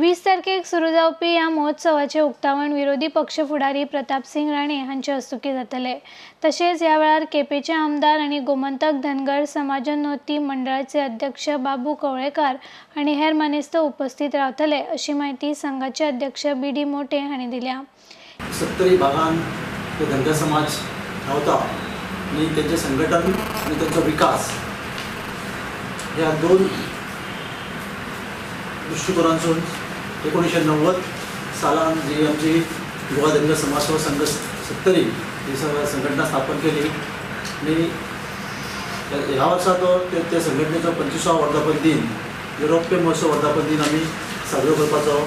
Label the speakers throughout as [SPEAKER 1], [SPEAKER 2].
[SPEAKER 1] 20 तारखेक सुरू जावपी ह्या महोत्सवाचे उक्तावण विरोधी पक्ष फुडारी प्रतापसिंग राणे हांचे हस्तुकीं जातले. तशेंच ह्या वेळार केपेंचे आमदार आनी गोमंतक धनगर समाजोन्नती मंडळाचे अध्यक्ष बाबू कवळेकार आनी हेर मानेस्त उपस्थित रावतले अशी म्हायती संघाचे अध्यक्ष बी डी मोटे हांणी दिल्या.
[SPEAKER 2] सत्तरी भागान धनगर समाज रावता आनी तेंचें संघटन आनी तेंचो विकास ह्या दोन दृश्टिकोनांतसून 1990 सालान जी आमची गोवा धनगर समाज सेवा संघ सत्तरी ही संघटना स्थापन केली आनी ह्या वर्सा तो त्या संघटनेचो 25वो वर्धापन दिन, रौप्य महोत्सव वर्धापन दिन आमी साजरो करपाचो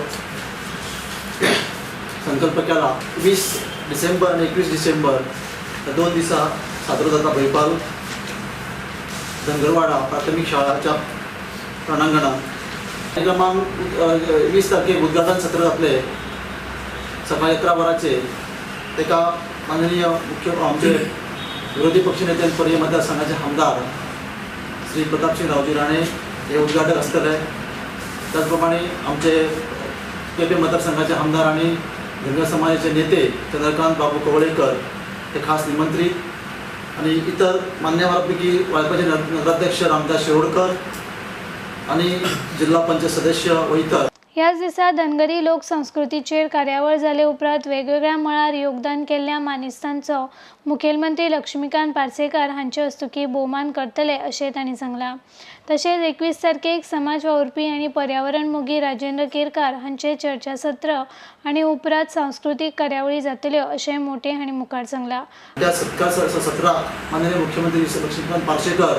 [SPEAKER 2] संकल्प केला. 20 डिसेंबर आनी 21 डिसेंबर ह्या 2 दिसा साजरो जाता भैपाल धनगरवाडा प्राथमीक शाळाच्या प्रांगणांत. कार्यक्रमांक 20 तारखेक उद्घाटन सत्र जातलें सकाळी 11 वरांचेर. ताका माननीय मुख्य आमचे विरोधी पक्षनेते पर्यें मतदारसंघाचे आमदार श्री प्रतापसिंग रावजी राणे हे उद्घाटक आसतले. त्याच प्रमाणे आमचे केपें मतदारसंघाचे आमदार आनी धनगर समाजाचे नेते चंद्रकांत बाबू कवळेकर हे खास निमंत्रीत आनी इतर मान्यवरां पैकी वाळपयचे नगराध्यक्ष रामदास शिरोडकर आनी जिल्हा पंचायत सदस्य व इतर.
[SPEAKER 1] ह्याच दिसा धनगरी लोकसंस्कृतीचेर कार्यावळ जाले उपरांत वेगवेगळ्या मळार योगदान केल्ल्या मानेस्तांचो मुखेलमंत्री लक्ष्मीकांत पार्सेकार हांचे हस्तुकीं भोवमान करतले अशें तांणी सांगलां. तशेंच 21 तारखेक समाज वावुरपी आनी पर्यावरण मोगी राजेंद्र केरकार हांचे चर्चासत्र आनी उपरांत सांस्कृतीक कार्यावळी जातल्यो अशें मोटे हांणी मुखार सांगलां.
[SPEAKER 2] त्या सत्कार सत्राक माननीय मुख्यमंत्री लक्ष्मीकांत पार्सेकर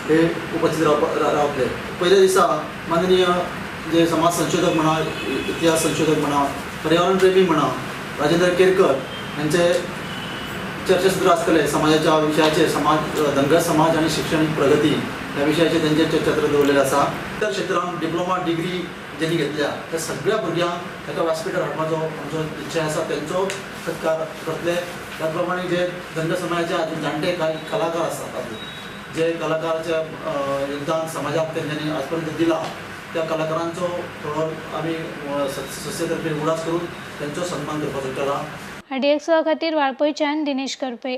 [SPEAKER 2] हे उपस्थित रावतले. पयल्या दिसा माननीय जे समाज संशोधक म्हणा, इतिहास संशोधक म्हणा, पर्यावरण प्रेमी म्हणा राजेंद्र केरकर यांचे चर्चासत्र आसतले. समाजाच्या विशयाचेर, समाज धनगर समाज आनी शिक्षणीक प्रगती ह्या विशयाचेर तेंचे चर्चासत्र दवरलेलें आसा. इतर क्षेत्रांत डिप्लोमा डिग्री ज्यांनी घेतल्या त्या सगळ्या भुरग्यांक ताका व्यासपीठार हाडपाचो आमचो इच्छा आसा, तेंचो सत्कार करतले. त्याच प्रमाणे जे धनगर समाजाचे अजून जाणटे कांय कलाकार आसात, अजून जे कलाकाराचे योगदान समाजाक तेंच्यांनी आज पर्यंत दिला त्या कलाकारांचो थोडो आमी संस्थेतर्फे उगडास करून तेंचो सन्मान करपाचो केला.
[SPEAKER 1] आरडीएक्स खातीर वाळपयच्यान दिनेश करपे.